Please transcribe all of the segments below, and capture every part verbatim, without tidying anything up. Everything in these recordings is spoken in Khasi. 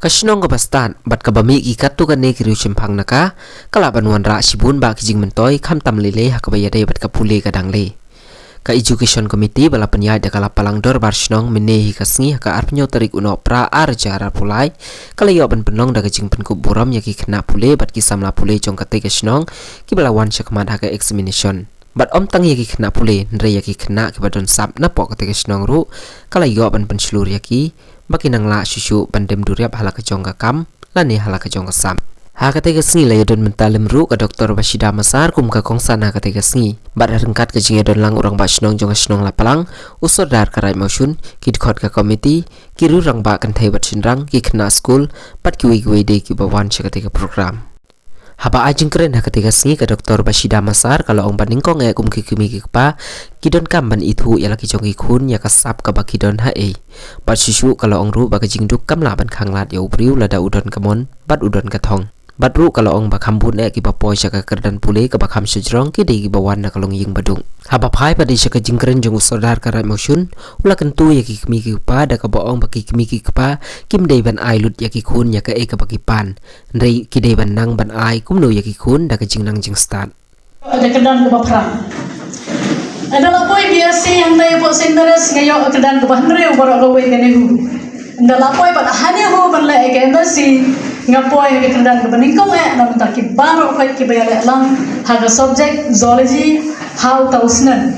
Ka shnong kaba stad bad kaba mih ki katto katne ki riew shemphang na ka, ka lah ban wanrah shibun bah ki jingmyntoi, khamtam lei lei ha kaba ïadei bad ka pule ka dang lei. Ka Education Committee ba la pynïaid da ka Lapalang Dorbar Shnong mynne hi ka sngi ha ka arphew hynñiew tarik u Nohprah ar hajar arphew lai, ka la ïoh ban pynlong da ka jingpynkup burom ïa ki khynnah pule bad ki samla pule jong katei ka shnong kiba la wan shakhmat ha ka examination. Bad ym tang ïa ki khynnah pule, hynrei ïa ki khynnah kiba don sap napoh katei ka shnong ruh ka la ïoh ban pynshlur ïa ki ba kin nang lah shuh shuh ban dem duriap ha la ka jong ka kam lane ha la ka jong ka sap. Ha katei ka sngi la ïadon bynta lem ruh ka Doktor Bashida Massar kum ka kongsan ha katei ka sngi. Bad ha ryngkat ka jingïadon lang u Rangbah Shnong jong ka shnong Lapalang, u Sordar Karaid Mawshun, ki dkhot ka komiti, ki riew rangbah kynthei bad shynrang, ki khynnah skul bad kiwei kiwei de kiba wan sha katei ka program. Haba ai jingkren ha katei ka sngi ka Doktor Bashida Massar ka la ong ba nyngkong eh kum ki kmie ki kpa ki donkam ban ithuh ïa la ki jong ki khun ïa ka sap kaba ki don haei. Bad shuh shuh ka la ong ruh ba ka jingduk kam lah ban khanglad ïa u briew lada u don ka mon bad u don ka thong. Bad ruh ka la ong ba kham bun eh kiba poi sha ka kyrdan pule kaba kham shajrong ki dei kiba wan na ka longïing baduk. Haba phai pat de sha ka jingkren jong u Sordar Karaid Mawshun, u la kyntu ïa ki kmie ki kpa da kaba ong ba ki kmie ki kpa kim dei ban ai lut ïa ki khun ïa kaei kaba ki pan. Hynrei ki dei ban nang ban ai kumno ïa ki khun da ka jingnang jingstad. Ka kyrdan kaba phra. Ynda la poi B S C hangtai hapoh Saint Mary's nga ïoh ka kyrdan kaba hynriew baroh kawei ka NEHU. Ynda la poi pat ha NEHU ban leh ka M S C nga poi ha ka kyrdan kaba nyngkong eh na bynta ki baroh khoit kiba ïaleh lang ha ka subject zoology ha uta u snem.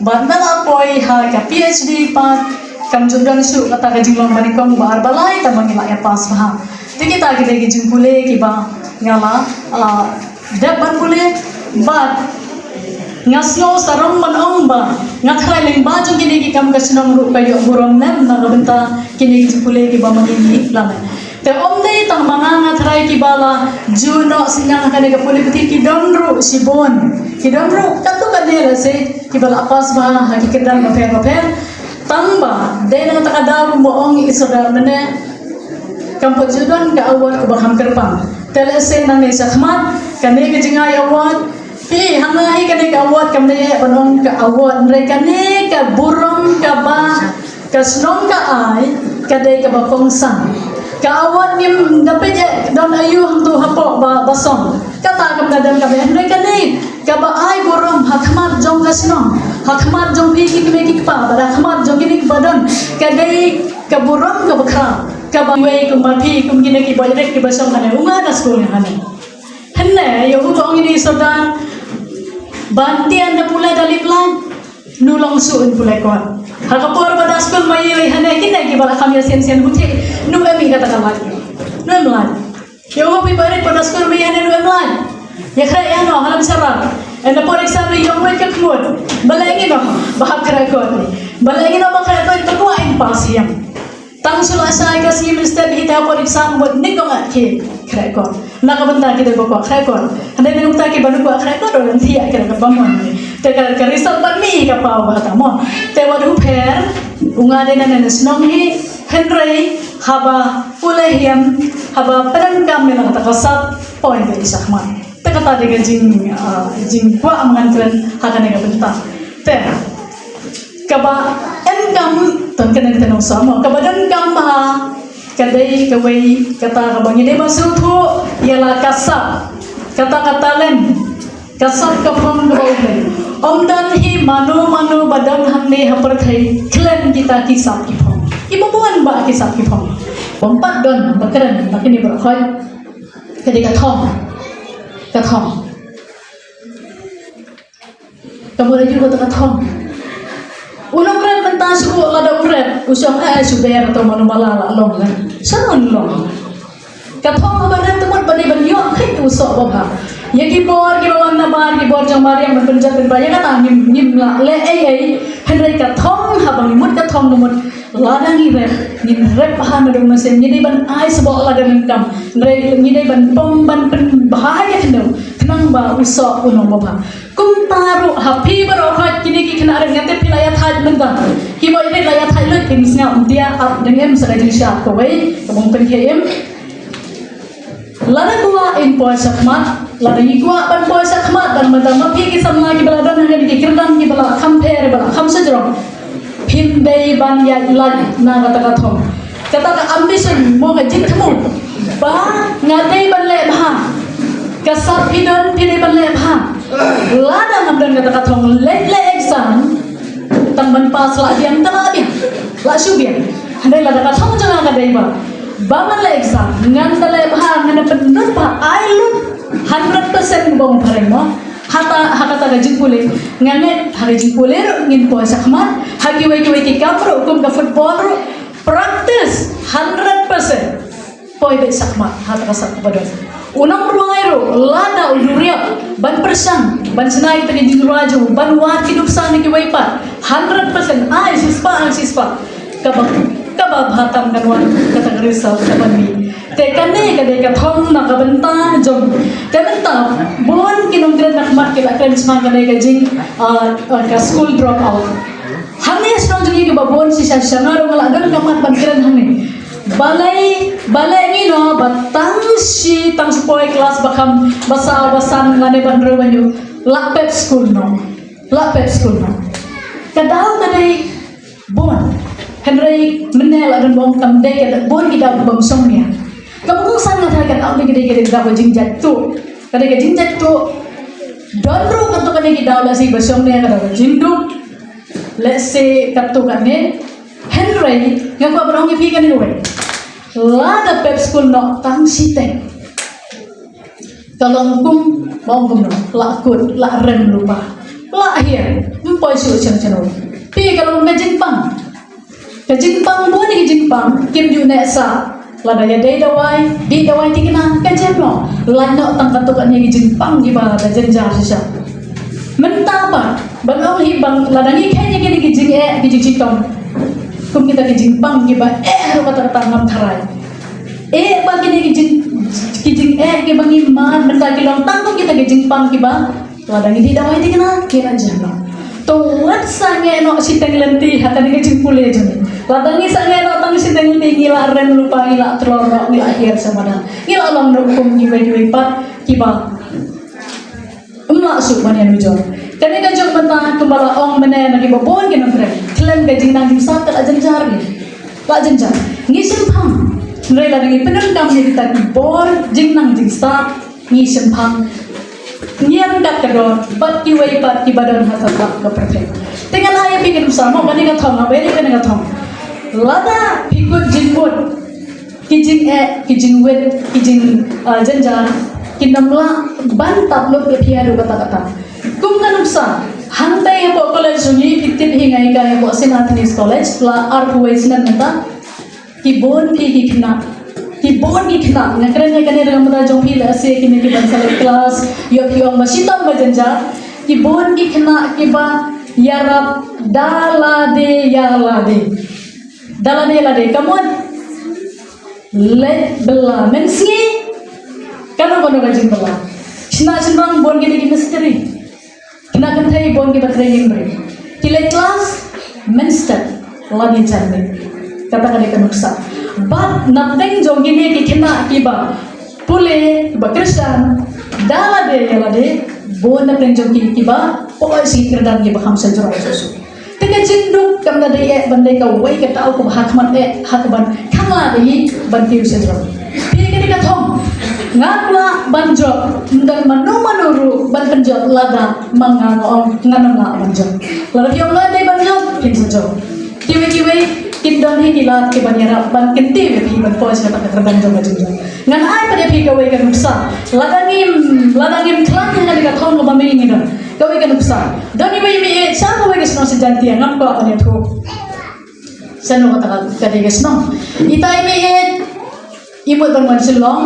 Bad ynda la poi ha ka P H D pat kam ju don shuh kata ka jinglong ba nyngkong ba ar ba lai tang ba ngi la ïa pass bha. Te kita ki dei ki jingpule kiba nga la, ah, dep ban pule bad nga sngew sarong ban ong ba nga tharai lyngba jong kine ki kam ka shnong ruh ka ïoh burom lem na ka bynta kine ki jingpule kiba ma ngi ngi la leh. Te ym dei tang ma nga nga tharai kiba la ju noh synñiang ha kane ka pule puthi ki don ruh shibun. Ki don ruh katto katne lehse kiba la pass bha ha ki kyrdan bapher bapher. Tang ba dei na kata ka daw kumba ong i Sordar mynne kam pat ju don ka award kaba kham kyrpang. Te lehse nangne shakhmat kane ka jingai award. Phi, hangno hi kane ka award kam dei ban ong ka award, hynrei kane ka burom kaba ka shnong ka ai ka dei kaba kongsan. Ka award ngim da peit eh don aïu hangto hapoh ba, ba song. Kata kam da don kaba, hynrei kane kaba ai burom ha khmat jong ka shnong, ha khmat jong phi ki kmie ki kpa bad ha khmat jong kine kiba don, ka dei ka burom kaba khraw. Kaba wei kum ma phi kum kine kiba ïeit kiba shong hane, u nga da skul hane. Hynne ïa u ba ong ine i Sordar ban tian da pule da lip line. Nu long shuh in pule kot. Ha ka por ba da skul ma ïa hane kine kiba la kham ïa sien sien puthi. Nu em ïa kata ka lad. Nu em lad. Ïa u ba phi ba rit ba da skul ma ïa hane nu em lad. Ïa khreh ïa no ha lam sharar. Ynda por exam ri ïong wei ka khmut. Balei ngin noh ba hap khreh kot ni. Balei ngin noh ba khreh kot, to kwah in pass hiam. Tang shu lashai ka sngi mynstep hi te ha por exam mut nyngkong eh ki khreh kot. Na ka bynta ki dei ba kwah khreh kot. Hynrei na ka bynta kiba kwah khreh kot, u lynti eh ki dei kaba mon. Te ka, ka result pat mih ka paw ba kata mo. Te wat u pher, u nga dei na ne shnong hi, hynrei haba pule hiam, haba pyndonkam ïa la kata ka sap, poi ka i shakhmat. Te kata dei ka jing, ah, jingkwah ma ngan kren ha kane ka bynta. Te kaba donkam, to kane ka nongsa mo, kaba donkam ha ka dei kawei kata kaba ngi dei ban sngewthuh ïa la ka sap, kata ka talent, ka sap ka phong kaba u Blei. Ym don hi mano mano ba don hangne ha pyrthei khlem kita ki sap ki phong. Kiba bun ba ki sap ki phong. Bym pat don ba kren ba kine ba khoi. Ka dei ka thong. Ka thong. Ka mut ïa u kata ka thong. U nongrep mynta shu lada u rep u shong eh shu ber to mano mala la long la. Shalon long. Ka thong haba rep te mut ba dei ban ïoh khit u soh babha. Ïa ki bor kiba wan na bar ki bor jong bar ïa ban pynjot pynba ïa kata ngim ngim lah leh ei ei. Hynrei ka thong haba ngi mut ka thong ngi mut lada ngi rep ngin rep bha na dong mynsiem ngi dei ban ai sboh lada ngi kam. Hynrei ngi dei ban pom ban pynbha ïa kyndoh khnang ba u soh u long babha. Kumta ruh ha phi baroh khoit kine ki khynnah rit nga tip phi la ïathait mynta. Ki boi rit la ïathait lut phin sngap mynta ap dang em sa ka jingsngap kawei ka bong pynkhie im. Lada kwah in poi shakhmat, lada ngi kwah ban poi shakhmat ban mynta ma phi ki samla kiba la don hangne ki kyrdan kiba la kham pher ba la kham shajrong. Phin dei ban ïaid lait na kata ka thong. Kata ka ambition mo ka jingthmu. Lada ngam don kata ka thong leit leh exam, tang ban pass la biang, tang la biang, la shu biang. Hynrei lada ka thong jong nga ka dei ba, ba ngan leh exam, ngan da leh bha, ngan da pynlut bha, ai lut hundred percent ba ong phareng mo. Hata, ha kata ka jingpule, nga ngeit ha ka jingpule ruh ngin poi shakhmat, ha kiwei kiwei ki kam ruh, kum ka football ruh, practice hundred percent. Poi beit shakhmat ha kata ka sak ba don. U nongrwai ruh lada u duriap ban pyrshang, ban shna kita ki jingrwai jong u, ban wad ki nuksa na kiwei pat, hundred percent, ai shispah, ai shispah. Kaba, kaba bha tam kan wan kata ka result kaba mih. Te kane ka dei ka thong na ka bynta jong, ka bynta bun ki nongkren na khmat ki la kren shaphang kane ka jing, ah, ah, ka school drop out. Hangne shnong jong ngi kiba bun shisha shisha, nga ruh nga la don ka mat ban kren hangne. Balei, balei ngi noh ba tang shi, tang shi poi klas ba kham, ba saw, ba san lane ba hynriew ba hynñiew la pep skul noh. La pep skul noh. Ka daw ka dei bun. Hynrei mynne la don ba ong kam dei, ka dei bun ki daw bym shongnia. Kaba kongsan nga tharai ka daw ka dei, ka dei ka daw ka jingjait tuh. Ka dei ka jingjait tuh. Don ruh katto katne ki daw, lehse ba shongnia ka daw ka jingduk. Lehse katto katne. Hynrei nga kwah ban ong ïa phi kane kawei. Lada pep skul noh tang shiteng, ka long kum ba ong kumno, la kut, la rem lypa, la hiar, ym poi shuh shano shano. Phi, ka long ka jingpang. Ka jingpang, bun ki jingpang kim ju neh sah. Lada ïadei dawai, dih dawai thikna, ka jem noh. Lait noh tang katto katne ki jingpang kiba da jynjar shisha. Mynta pat ban ong hi, ban lada ngi kheiñ ïa kine ki jingeh, ki jingshitom, kum kita ki jingpang kiba eh ruh kata kata ngam tharai. Eh, ba kine ki jing, ki jingeh kiba ngi mad mynta ki long tang kum kita ki jingpang kiba lada ngi dih dawai thikna, ki la jem noh. To wat sangeh noh shiteng lynti ha kane ka jingpule jong ngi. Lada ngi sangeh noh tang shiteng lynti, ngi la rem lypa, ngi la tlor noh, ngi la hiar sha madan, ngi la long noh kum kiwei kiwei pat kiba ym lah shuh ban ïanujor. Kane ka jong mynta kumba la ong mynne na kiba bun ki nongkren, khlem ka jingnang jingstad ka la jynjar ne, la jynjar. Ngi shemphang. Hynrei lada ngi pyndonkam ïa kita ki bor jingnang jingstad, ngi shemphang, ngi ryngkat ka dor bad kiwei pat kiba don ha satlak ka pyrthei. Te ngan ai ïa phi ka nuksa mo, kane ka thong, nga bai ïa kane ka thong. Lada phi kut jingmut, ki jingeh, ki jingwit, ki jing, ah, jynjar kin ym lah ban tap lut ïa phi haduh katta katta. Kum ka nuksa, hangtei hapoh college jong ngi, phi tip hi, nga hikai hapoh Saint Anthony's College la arphew wei snem mynta. Ki bun phi ki khynnah, ki bun ki khynnah, nga kren ïa kane ruh namar jong phi, lehse kine ki ban sa leit klas, ïoh phi ong ba shitom ba jynjar. Ki bun ki khynnah kiba ïarap da lade ïa lade. Da lade ïa lade, ka mut leit bylla mynsngi, kano kano ka jingbylla. Shynna shynrang, bun kine ki mistri. Khynnah kynthei, bun kiba trei ïing briew. Ki leit klas mynstep, lane jan leit. Kata ka dei ka nuksa. Bad na pdeng jong kine ki khynnah kiba pule, kiba Khristan, da lade ïa lade, bun na pdeng jong ki kiba poi sha ki kyrdan kiba kham shajrong shuh shuh. Te ka jingduk kam da dei eh ban dei kawei ka daw kaba ha khmat eh, ha kaban khang lad ïa ngi ban kiew shajrong. Phi, kane ka thong, nga kwah ban jop, ym don mano mano ruh ban pynjop lada ma nga nga ong ngan ym lah ban jop. Lada phi ong nga dei ban jop, phin sa jop. Kiwei kiwei kin don hi ki lad kiban ïarap ban kyntiew ïa phi ban poi sha kata ka kyrdan jong ka jingjop. Ngan ai pat ïa phi kawei ka nuksa. Lada ngim, lada ngim khlaiñ ha kane ka thong kaba ma ngi ngi don, kawei ka nuksa. Don iwei i mei ïeit sha kawei ka shnong sha Jaintia, ngam kwah ban ïathuh shano kata ka, ka dei ka shnong. Ita i mei ïeit i mut ban wan Shillong,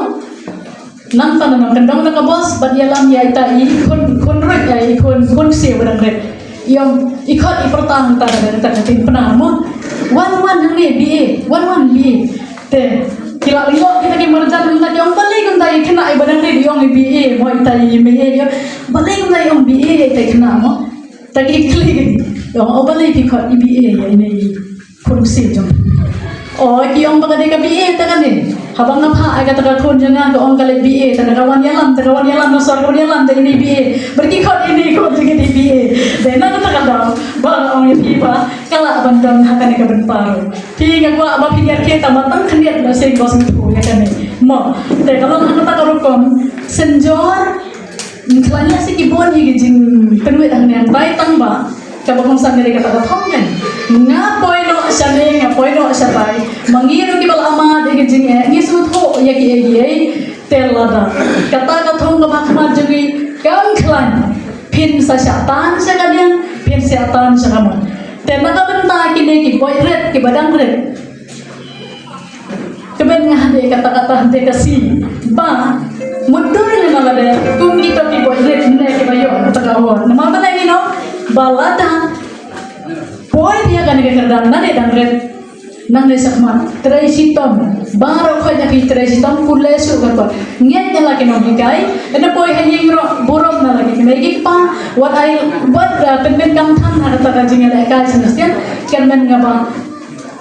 nangta na nongkyndong na ka bos ban ïalam ïa ita i khun, khun ruit, ïa i khun, khun ksiew ba dang rit. I ong, i khot i pyrta hangta ka, ka, ka tyngpna mo. Wan, wan hangne B A, wan, wan B A. Te ki la lyngngoh kita ki marjan, mynta ki ong, balei kumta i khynnah i ba dang rit i ong i B A mo, ita i mei ïeit i ong, balei kumta i ong B A ita i khynnah mo. Ta ki kylli ki, i ong, o balei phi khot i B A ïa ine i khun ksiew jong. O, ki ong ba ka dei ka B A ta kane. Haba nga phah ïa kata ka khun jong nga, ka ong ka leit B A, ta ka wan ïalam, ta ka wan ïalam na sor, ka wan ïalam da ine i B A. Bad ki khot ine i khun jong ngi i B A. Dei na kata ka daw ba nga ong ïa phi ba ka lah ban don ha kane ka bynta ruh. Phi, nga kwah ba phi ïa khie tang ba tang khyndiat ba seng ba seng phu ïa kane. Mo, te ka long ha kata ka rukom, synjor Khlaiñ ïa ki bun hi ki jingpynwit hangne hangtai tang ba kaba kongsan ïa kata ka thong kan. Nga poi noh shane, nga poi noh shatai. Ma ngi ruh kiba la mad ïa ki jingeh, ngi sngewthuh ïa kiei kiei. Te lada kata ka thong kaba khmat jong ngi kam khlaiñ, phin sa shah tan sha ka diang, phin sa shah tan sha ka mon. Te na ka bynta kine ki boi rit, kiba dang rit. Kmen nga hynrei kata kata hynrei ka si ba mutdur lem lade kum kita ki boi rit ne kiba ïoh kata ka award. Namar ba lei no ba lada poi dia kane ka kyrdan na ne dang rit nang ne sakmat trei shitom baroh khoi na phi trei shitom kule su ka ko ngen na la ki nonghikai ene poi ha ïing ro burom na la ki kmei ki kpa wat ai wat uh, pynpyn kam than ha kata ka jingïalehkai semestial kan men nga ba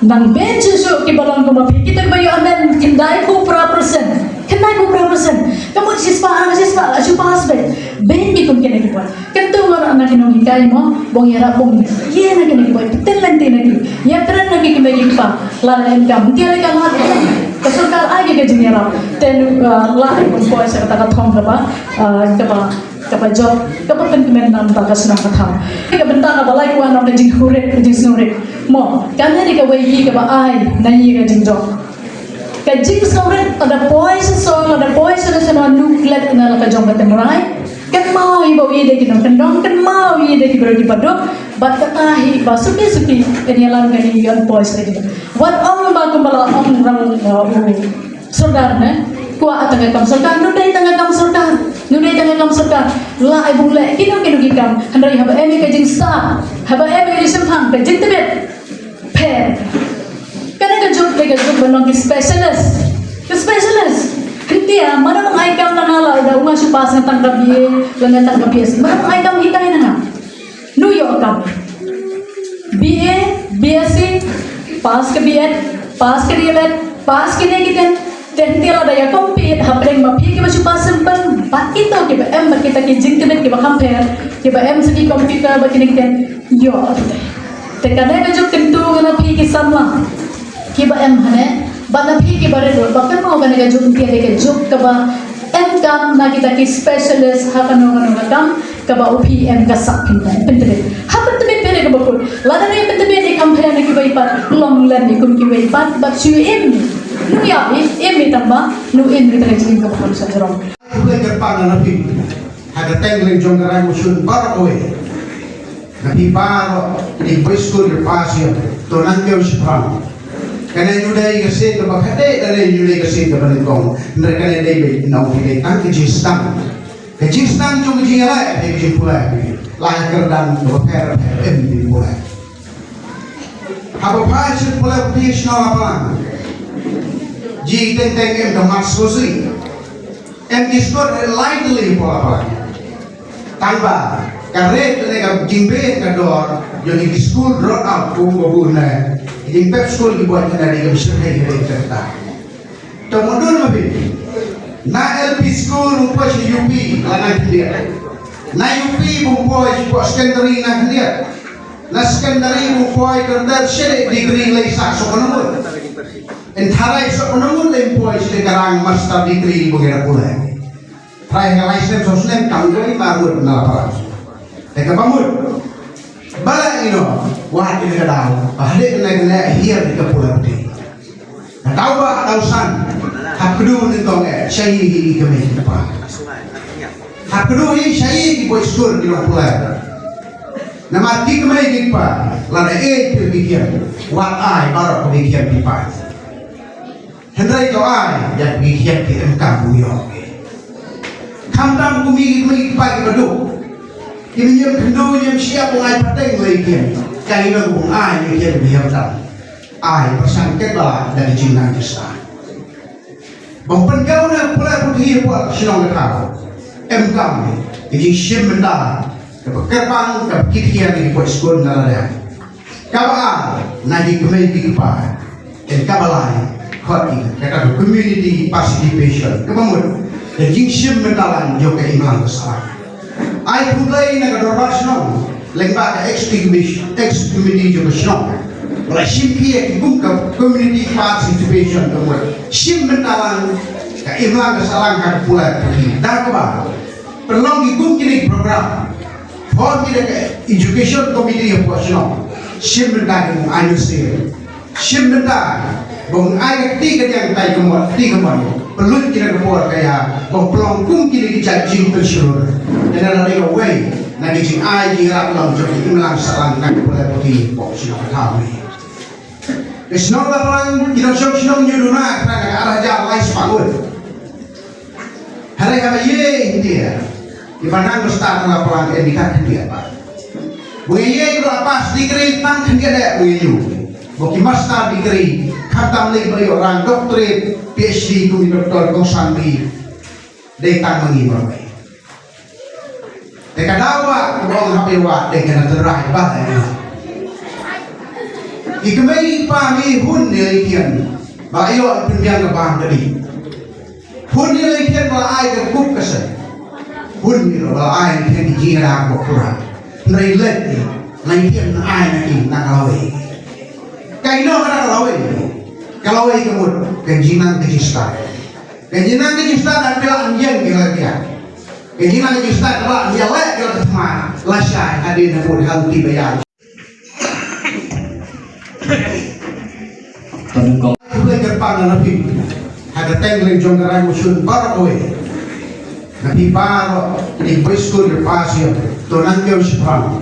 Nang ben shuh shuh kiba long kum ma phi kita kiba ïoh amen khyndai phew phra percent. Khyndai phew phra percent. Ka mut shispah, ah, shispah la shu pass beit. Ben ki kum kine ki boi. Kyntu nga na ki nonghikai mo, bong ïarap bong ïa na kine ki boi. Pynlong lynti na ki. Ïakren na ki kmie ki kpa. Lada em kam. Ïa lei ka lad. Ka sorkar ai ka jingïarap. Te nu, ah, la ai kum poi sa kata ka thong kaba, ah, kaba Kaba jop, kaba pynkmen na bynta ka shnong ka thaw. Ka bynta kaba lai kwah na ka jingkhurit, ka jingsngewrit. Mo, kane dei kawei hi kaba ai na ïa ka jingjop. Ka jingsngewrit, lada poi sha shnong, lada poi sha shnong, nu klet na la ka jong ka tynrai. Kynmaw ïa ba ïa dei ki nongkyndong, kynmaw ïa dei ki briew kiba duk. Bad kata hi ba suki suki, kan ïalam kane ïa poi sha ka jong. Wat ong ba kumba la ong rang, uh, u Sordar ne, kwah tang ka kam sorkar, nu dei tang ka kam sorkar, nu dei tang ka kam sorkar. La ai bun leh kino kino ki kam, hynrei haba em ka jingstad, haba em ka jingshemphang, ka jingtbit. Pher. Kane ka juk dei ka juk ba long ki specialist. Ki specialist. Hyntia, mano ai kam na nga la da u nga shu pass nga tang ka B A, la nga tang ka B S C. Mano ai kam hikai na nga. Nu ïoh kam. B A, B S C, pass ka B Ed, pass ka D L Ed, pass kine kiten. Te hynrei lada ïa compete hapdeng ma phi kiba shu pass simple, bad kito kiba em bad kita ki jingkynit kiba kham pher, kiba em sa ki computer bad kine kiten. Ïoh. Te kane ka juk kyntu na phi ki samla kiba em hane, bad na phi kiba rit ruh, ba kynmaw kane ka juk, kane ka juk kaba em kam na kita ki specialist ha kano kano ka kam, kaba u P M ka sak pynban pyntbit. Ha pyntbit pynbit kaba kut. Lada ne pyntbit i kam pynbit na kiwei pat, long lem i kum kiwei pat, bad shu im. Nu ïa i, im i tang ba, nu im kita ka jingim kaba kham sa jrong. Khublei kyrpang na phi. Ha ka teng leng jong ka rai moshun baroh kawei. Na phi baroh ki boy school ki pass ïa. To nang kiew shiphrang. Kane nyu dei ka sien kaba khadei, kane nyu dei ka sien kaba nyngkong. Hynrei kane dei beit na u phi dei tang ka jingsdang. Ka jingsdang jong ka jingïaleh, ka jingpule. La ka kyrdan kaba pher, pher, em, jingpule. Haba phai sha pule phi shnong Lapalang. Ji teng teng em ka mat sngewsih. Em ki sngewsih lai tylli pule Lapalang. Tang ba ka rate ne ka jingbeh ka dor jong ki school drop out kum ba bun ne. Ki jingpep school ki buaid ne dei ka bishar hai ka dei ka ta. To mudun ma phi. Na L P school u poi sha U P la nang khyndiat. Na U P bun poi sha secondary nang khyndiat. Na secondary bun poi tertiary degree lei sa so kono mut. Entharai so kono mut lei poi sha karang master degree bun ngi da pule. Trai ka lai snem so snem kam doi ma mut na la para. Te kaba mut. Bala ino wat ina ka daw. Ba hade na ka hiar ka pula putih. Ka daw ba daw san. Hap kedu ni tong eh shayi hi ka meh pa. Hap kedu hi shayi ki boy school ki dong pula. Namar ki kmei ki pa lada eh pil ki kiam. Wat ai baroh ki kiam ki pa. Hynrei to ai ïa ki hiat ki em kam u ïoh ki. Khamtam kum ki kmei ki pa ki baduk. Ki ñiam khyndew ñiam shyiap u ai pateng lei ki. Ka ïa u ai ïa ki em tam. Ai pyrshang ket ba la da ki jingnang ki sa. Bang pynkew na pule putih pule shnong ka thaw. Em kam ki jingshim bynta. Kaba kyrpang kaba kit hiar ki poi skul na lada. Kaba ar na ki kmei ki kpa. Te kaba lai khot ki kata ka community participation. Kaba mut ka jingshim bynta lang jong ka imlang ka sahlang. Ai khublei na ka dorbar shnong lyngba ka ex committee, ex committee jong ka shnong. Ba la shim khia ki kum ka community participation ka mut shim bynta lang ka imlang ka sahlang ka pule putih. Da kaba Pynlong ki kum kine ki program. Form ki da ka education committee hapoh shnong. Shim bynta ki bym ai mynsiem. Shim bynta bym ai ka kti ka diang tai ka mot, kti ka mot. Pynlut ki da ka por ka ïa bym pynlong kum kine ki jait jingpynshlur. Kane la dei kawei na ki jingai jingïarap long jong ki imlang sahlang na ki pule puthi hapoh shnong ka thaw ne. Ka shnong Laplang, ki nongshong shnong ñu duna khnang ka ar hajar lai spah ngut. Hynrei haba ïa India, ki ba nang master na Laplang em ki tang khyndiat bha. Ba ïa ba pass degree tang khyndiat eh ba ïa ñu. Ba ki master degree khamtam lei ba ïoh rang doctorate, PhD kum i doctor kongsan dei tang ma ngi marwei. Te ka daw ba ka bong hap ïa wat dei ka na tynrai ba dei. Ki kmie ki kpa ngi hun ne lei khian ba ïoh pynbiang ka bam ka dei. Hun ne lei khian ba ai ka kup ka sen. Hun ne ba ai khian ki jingïarap ba pura. Hynrei lei lei khian na ai na ki na ka lawei. Ka ino ka na ka lawei. Ka lawei ka mut ka jingnang ka jingstad. Ka jingnang ka jingstad da phi la ïeng ki la phi. Ka jingnang ka jingstad ba ïa leh ki la thma lashai hadien na mut hangti ba ïa. Khublei kyrpang na phi. Ha ka teng lei jong ka rai Mawshun baroh kawei. Na phi baroh ki boy school ki pass ïa. To nang kiew shipang.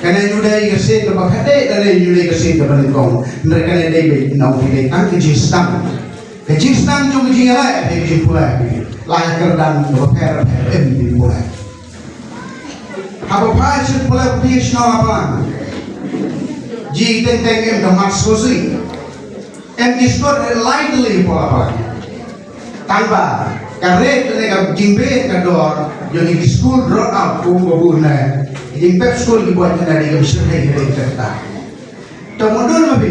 Kane ñu dei ka sien kaba khadei, kane ñu dei ka sien kaba nyngkong. Hynrei kane dei beit na u phi dei tang ka jingsdang. Ka jingsdang jong ka jingïaleh, ka jingpule. La ka kyrdan kaba pher, pher em jingpule. Haba phai sha pule phi shnong Laplang. Ji teng teng em ka mat sngewsih. Em ki skul lai tylli hapoh Laplang. Tang ba ka rate ne ka jingbeh ka dor jong ki school drop out kum ba bun ne. Jingpep skul ki buaid ne dei ka bishar hei hei ka ta. To mudul ma phi.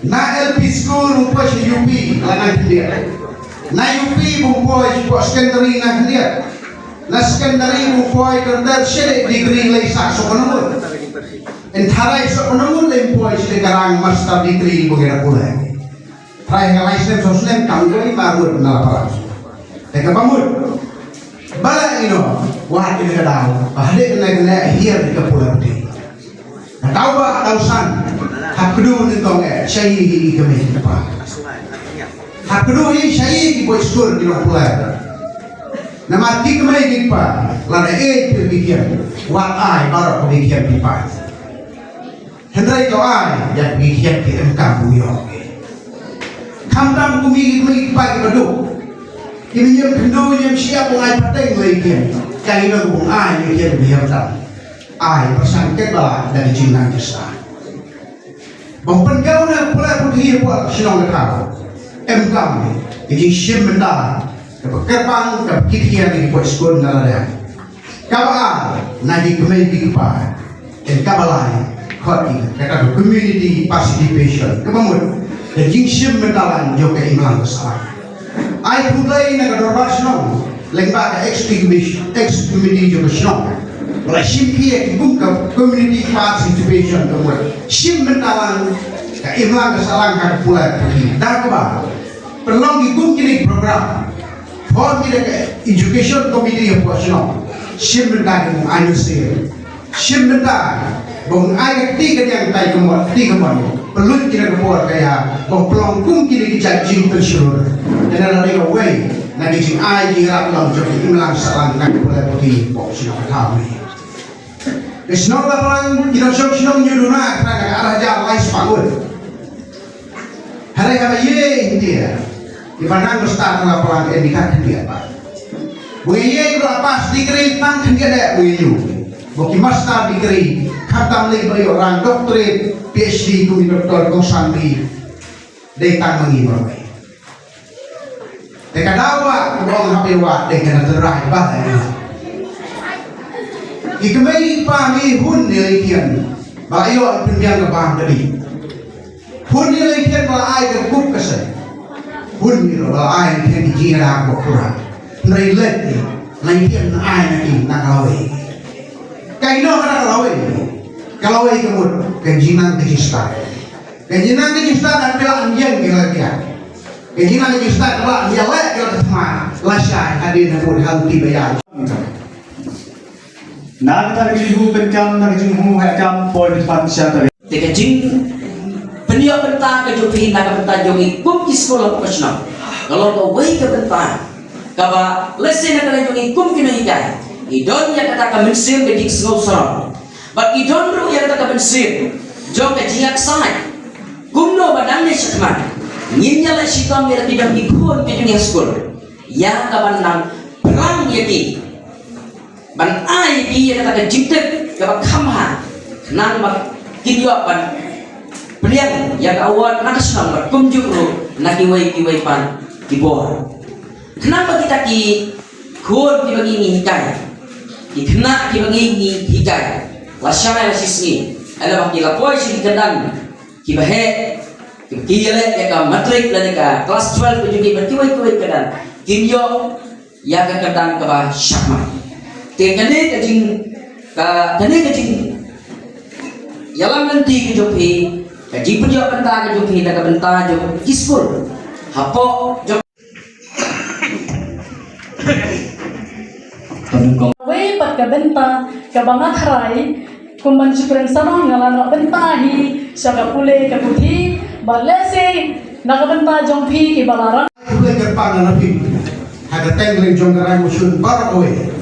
Na L P school u poi sha U P la nang khyndiat. Na U P bym poi sha secondary nang khyndiat. Na secondary bym poi ka ter sha degree lei sa so kono. Entharai so kono lei poi sha ka rang master degree bym ngi da pule. Trai ka lai snem so snem kam doi ma rut na la para. Te ka bamut. Bala ino, wat ina ka daw, ba hade ina ka ne hiar ka pula putih. Ka daw ba, daw san, hap kedu ni tong eh, shayi hi ka meh ka pa. Hap kedu hi shayi ki boy skur ki nong pula. Namar ki kemai ki pa, lada eh pil ki kiam, wat ai barok ki kiam ki pa. Hynrei to ai ïa ki khiat ki em kam u ïoh. Khamtam kum ki kmie ki kpa ki baduk. Ki mynjur khyndew mynjur shyiap u ai pateng lei khiat. Ka ïa u ai ïa khiat u ïoh tam. Ai pyrshang ket ba la da ki jingnang ki sa. Bym pynkew na pule puthi pule shnong ka thaw. Em kam ki jingshim bynta. Kaba kyrpang kaba kit hiar ki poi skul na lada. Kaba ar na ki kmie ki kpa. Kaba lai khot ki kata ka community participation. Kaba mut ka jingshim bynta lang jong ka imlang ka sahlang. Ai khublei na ka dorbar shnong lyngba ka executive committee jong ka shnong. Ba la shim khia ki kum ka community participation ka mut shim bynta lang ka imlang ka sahlang ka pule puthi. Da kaba pynlong ki kum kine ki program. Form ki da ka education committee hapoh shnong. Shim bynta ki bym ai mynsiem. Shim bynta bym ai ka kti ka diang tai ka mot, kti ka mot. Pynlut ki da ka por ka ïa bym pynlong kum kine ki jait jingpynshlur. Kane la dei kawei na ki jingai jingïarap long jong ki imlang sahlang na ki pule puthi hapoh shnong ka thaw ne. Ka shnong Laplang, ki nongshong shnong ñu duna khnang ka ar hajar lai spah ngut. Hynrei haba ïa India, ki ba nang master na Laplang em ki tang khyndiat bha. Ba ïa ba pass degree tang khyndiat eh ba ïa ñu. Ba ki master degree khamtam lei ba ïoh rang doctorate, PhD kum i doctor kongsan dei tang ma ngi marwei. Te ka daw ba ka bong hap ïa wat dei ka na tynrai ba dei. Ki kmie ki kpa ngi hun ne lei khian ba ïoh pynbiang ka bam ka dei. Hun ne lei khian ba ai ka kup ka sen. Hun ne ba ai khian ki jingïarap ba pura. Hynrei lei lei khian na ai na ki na ka lawei. Ka ino ka na ka lawei. Ka lawei ka mut ka jingnang ka jingstad. Ka jingnang ka jingstad da phi la ïeng ki la phi. Ka jingnang ka jingstad ba ïa leh ki la thma lashai hadien na mut hangti ba ïa. Na kata ka jingpyndonkam, na ka jingpyndonkam, poi beit pat sha tarik. Te ka jingpynïoh bynta ka jong phi na ka bynta jong ngi kum ki skul hapoh ka shnong ka long kawei ka bynta kaba lehse na ka liang jong ngi kum ki nonghikai, ngi don ïa kata ka mynsiem ka jingsngew sarong. Bad ngi don ruh ïa kata ka mynsiem jong ka jingïaksaid. Kumno ba nangne shakhmat ngin ïaleh shitom ïa ki don ki khun ki jong ngi ha skul, ïa ka ban nang pyrshang ïa ki, ban ai ïa ki ïa kata ka jingtip kaba kham bha, khnang ba kin ïoh ban pdiang ïa ka award na ka shnong bad kumjuh ruh na kiwei kiwei pat ki bor. Khnang ba kita ki khun kiba ngi ngi hikai, ki khynnah kiba ngi ngi hikai, lashai la shisngi, ynda ba ki la poi sha ki kyrdan kiba heh, ki ïaleh ïa ka matric lane ka klas twelve ka jong ki bad kiwei kiwei ki kyrdan, kin ïoh ïa ka kyrdan kaba shakmat. Te kane ka jing, ka, kane ka jingïalam lynti ka jong phi, ka jingpynïoh bynta ka jong phi na ka bynta jong ki skul hapoh jong Wei pat ka bynta kaba nga tharai, kum ban shu kren sarong, nga la noh bynta hi sha ka pule ka puthi, bad lehse na ka bynta jong phi kiba la rang. Pule ka pang na phi ha ka teng leng jong ka rai mushun baroh kawei.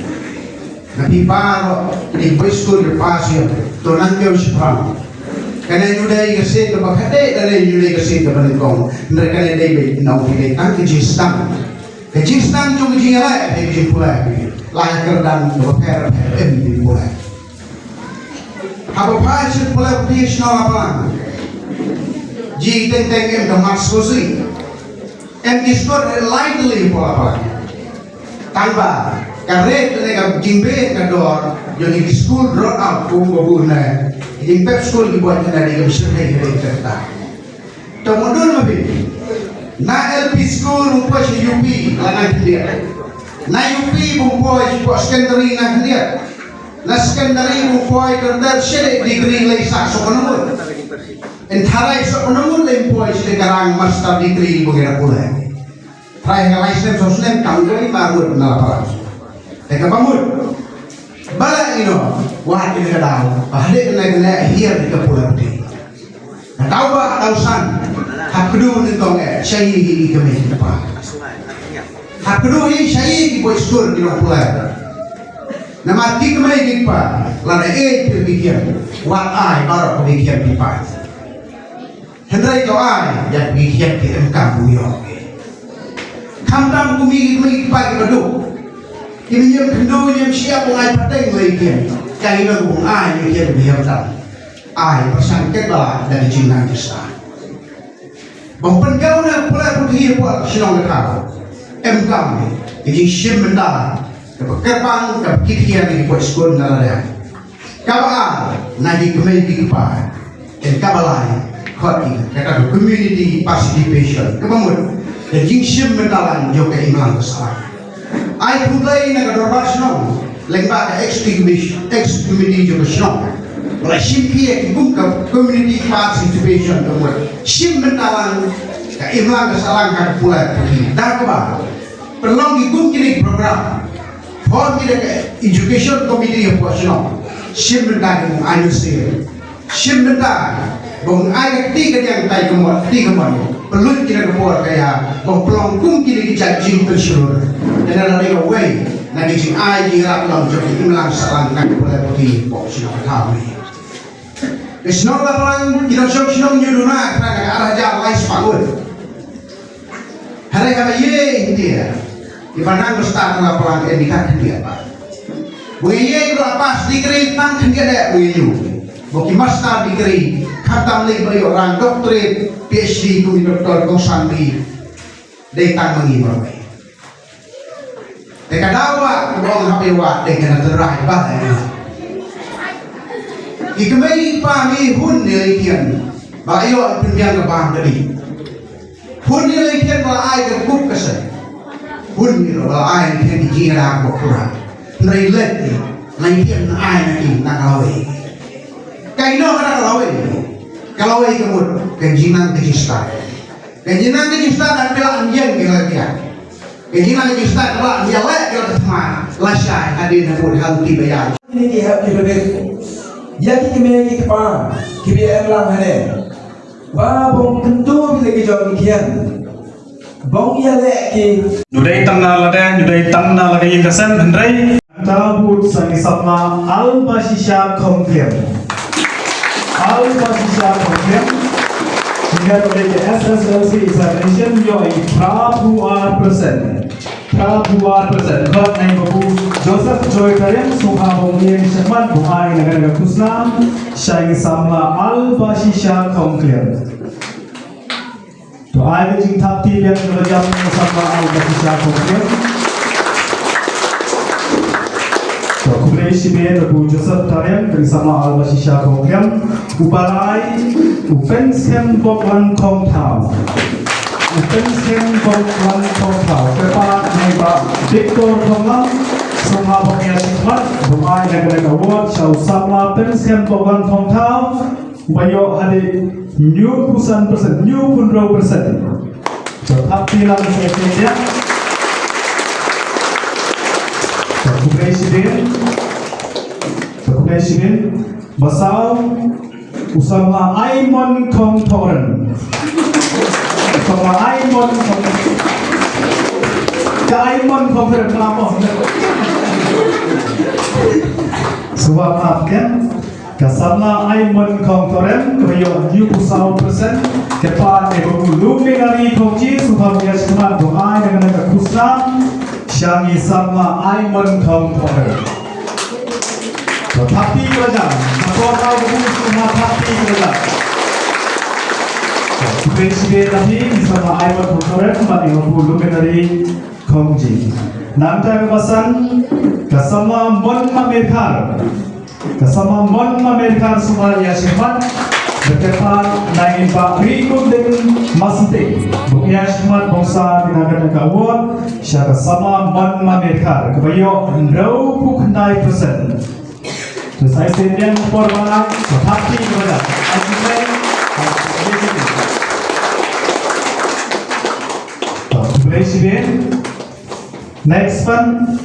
Na phi baroh, na phi skul, na phi pass ïa, to nang kiew shiphrang. Kane ngi dei ka sien kaba khadei, kane ngi dei ka sien kaba nyngkong. Hynrei kane dei beit na u phi dei tang ka jingsdang. Ka jingsdang jong ka jingïaleh, ka jingpule. La ka kyrdan kaba pher, pher, em, jingpule. Haba phai sha pule phi shnong Lapalang, ji teng teng em ka mat sngewsih. Em ki skul lai tylli hapoh Lapalang. Tang ba ka rate ne ka jingbeh ka dor jong ki skul drop out, kum ba bun ne ki jingpep skul ki buaid ne, dei ka bishar hei hei ka ta. To mudun ma phi, na L P skul u poi sha U P la nang khyndiat. Na U P bun poi sha secondary nang khyndiat. Na secondary bun poi ka ter sha degree lei sa so kana mut. Entharai so kana mut lei poi sha ka rang master degree bun ngi na pule. Trai ka lai snem saw snem tang doi ba mut na Lapalang. Te kaba mut ba la ïoh wat ïa ka daw ba hadien kane ka hiar ka pule puthi. Ka daw ba daw san. Hap kdew nyngkong eh sha ïing i kmie i kpa. Hap kdew i sha ïing ki boy skul ki nongpule. Namar ki kmie ki kpa lada eh phi ki khian, wat ai baroh ki khian ki pa. Hynrei to ai ïa ki khian ki em kam u ïoh. Khamtam kum i ki kmie ki kpa kiba duk, ki ym ïoh khyndew ïoh shyiap, u ai pateng lei khian. Ka ïoh u ai ïoh khian ki ym tam. Ai pyrshang ket ba la da ki jingnang ki sa. Ba pynkaw na pule puthi hapoh shnong ka thaw. Em kam ki jingshim bynta kaba kyrpang kaba kit khian ki poi skul na lade. Kaba ar, na ki kmie ki kpa. Em kaba lai, khot ki kata ka community participation. Kaba mut ka jingshim bynta lang jong ka imlang ka sahlang. Ai khublei na ka dorbar shnong lyngba ka executive, executive committee jong ka shnong ba la shim khia ki kum ka community participation, ka mut shim bynta lang ka imlang ka sahlang ka pule puthi. Da kaba pynlong ki kum kine ki program, form kine ka education committee hapoh shnong, shim bynta ki kum ai mynsiem. Shim bynta ba un ai ka kti kadiang tai ka mot, kti ka mot. Pynlut kine ka por ka ïa ba pynlong kum kine ki jait jingpynshlur. Kane la dei kawei na ki jingai jingïarap long jong ki imlang sahlang ka pule puthi hapoh shnong ka thaw ne. Ka shnong Lapalang, ki nongshong shnong, ngi duna khnang ka ar hajar lai spah ngut. Hynrei kaba ïeit hynrei, kiba nang master na Lapalang em ki tang khyndiat bha. Ba ngi ïeit ba la pass degree tang khyndiat eh ba ngi ïoh. Ba ki master degree khamtam lei ba ïoh rang doctorate, P H D kum i Doctor Kongsan Lee, dei tang ma ngi marwei. Te ka daw ba ka bong hap ïa wat dei ka na tynrai ba dei. Ki kmie ki kpa ngi hun ne lei khian ba ïoh pynbiang ka bam ka dih. Hun ne lei khian ba ai ka kup ka sen. Hun ne ba ai khian ki jingïada ba pura. Hynrei lei lei khian na ai na ki na ka lawei. Ka ino ka na ka lawei. Ka lawei ka mut ka jingnang ka jingstad. Ka jingnang ka jingstad da phi la ïeng ki la phi. Ka jingnang ka jingstad ba ïa leh ka la thma lashai hadien ha mut ha u ti ba ïa. Kine ki hep ki paidbah, ïa ki kmie ki kpa kiba ïa em lang hangne, ba bym kyntu ïa ki jong ki khian, bym ïa leh ki. Ngi dei tang na lade, ngi dei tang na lade ïing ka sem, hynrei. Nangta bud sa ngi samla Al Bashisha Khongkliang. Al Bashisha Khongkliang. Ngi hap ïa ka S S L C examination, ïoh i phra phew ar percent. Phra phew ar percent. Khot na i Babu Joseph Joy Tariang, sngewbha ba un ïeng shakhmat, ba un ai na ka khusnam sha i samla Al Bashisha Khongkliang. To ai ka jingthap kti biang kaba jam ïa i samla Al Bashisha Khongkliang. To khublei shibun Babu Joseph Tariang, i samla Al Bashisha Khongkliang. Uba lai, u Pynskhem Boklang Khongthaw. U Pynskhem Boklang Khongthaw. Kyrpad na i Bah Victor Khonglam, sngewbha ba un ïa shakhmat, ba un ai na ka award sha u samla Pynskhem Boklang Khongthaw. Uba ïoh hadien hynñiew phew san percent, hynñiew phew hynriew percent. To thap kti lang sa shisien. To khublei shibun. To khublei shibun. Ba saw, u samla Aimon Khongthoren. U samla Aimon Khong-, ka Aimon Khongthoren ma mo. Sngewbha ïa. Ka samla Aimon Khongthoren, kaba ïoh hynñiew phew saw percent, kyrpad na i Babu Luminary Khongji, sngewbha ba un ïa shakhmat, ba un ai na ka khusnam sha i samla Aimon Khongthoren. To thap kti kaba jam, ka por na u Babu sngewbha thap kti kaba jam. To, khublei shibun ïa phi, i samla Aimon Khongthoren, bad i Babu Luminary Khongji. Nangta kaba san, ka samla Mon Mamerkhar. Ka samla Mon Mamerkhar sngewbha ïa shakhmat, bad kyrpad na i Bah Rikundin Masnting. Ba un ïa shakhmat ba un sa ïa na ka award sha ka samla Mon Mamerkhar, kaba ïoh hynriew phew khyndai percent. To sa shisien biang por ba, to thap kti kaba jam. To khublei shibun. Next one.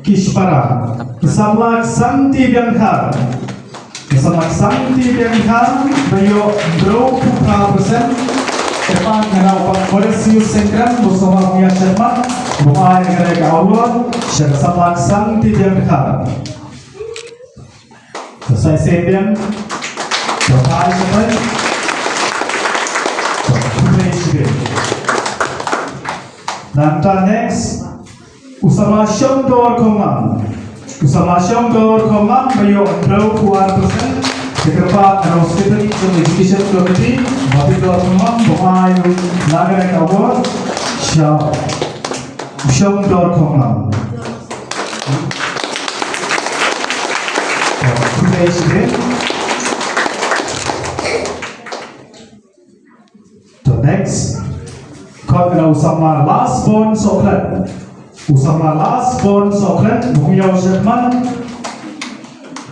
Kispara. I samla Ksangti Biangkhar. I samla Ksangti Biangkhar, ba ïoh hynriew phew phra percent. Kyrpad na u Bah Boris Yusengkran, ba un sngewbha ïa shakhmat, ba un ai na ka award sha ka samla Ksangti Biangkhar. To sa shisien biang. To ai shakhmat. To khublei shibun. Nangta next. U samla Shongdor Khonglam. U samla Shongdor Khonglam ba ïoh hynriew phew ar percent. Kyrpad na u Secretary jong Education Committee, Bah Victor Khonglam, ba un ai na ka award sha u Shongdor Khonglam. Khublei shibun. To next. Khot na u samla Lasbon Soklet. U samla Lasbon Soklet, ba un ïa shakhmat.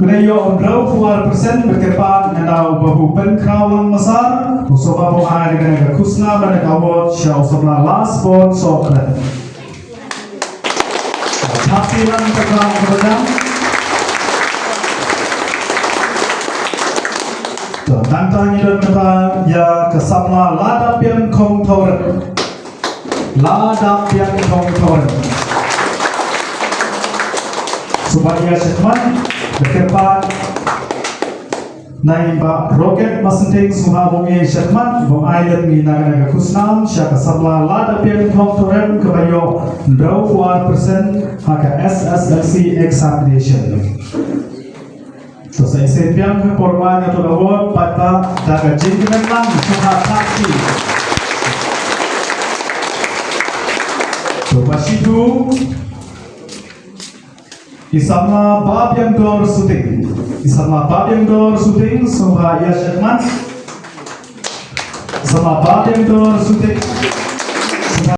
Ba un ïoh hynriew phew ar percent, bad kyrpad na u Babu Pynkhraw Langmasar, u sngewbha ba un ai na ka khusnam bad na ka award sha u samla Lasbon Soklet. Thap kti lang kaba jam. To, nangta ngi don mynta ïa ka samla Ladapiang Khongthoren. Ladapiang Khongthoren. Sngewbha ïa shakhmat, bad kyrpad na i Bah Rocket Masnting, sngewbha ba un ïa shakhmat, ba un ai lem na ka khusnam sha ka samla Ladapiang Khongthoren kaba ïoh hynriew phew ar percent ha ka S S L C examination. To sa shisien biang ha por ba ngi to award, pat ba da ka jingkmen lang sngewbha thap kti. To ba shidu. I samla Babiangdor Suting. I samla Babiangdor Suting, sngewbha ïa shakhmat. Samla Babiangdor Suting.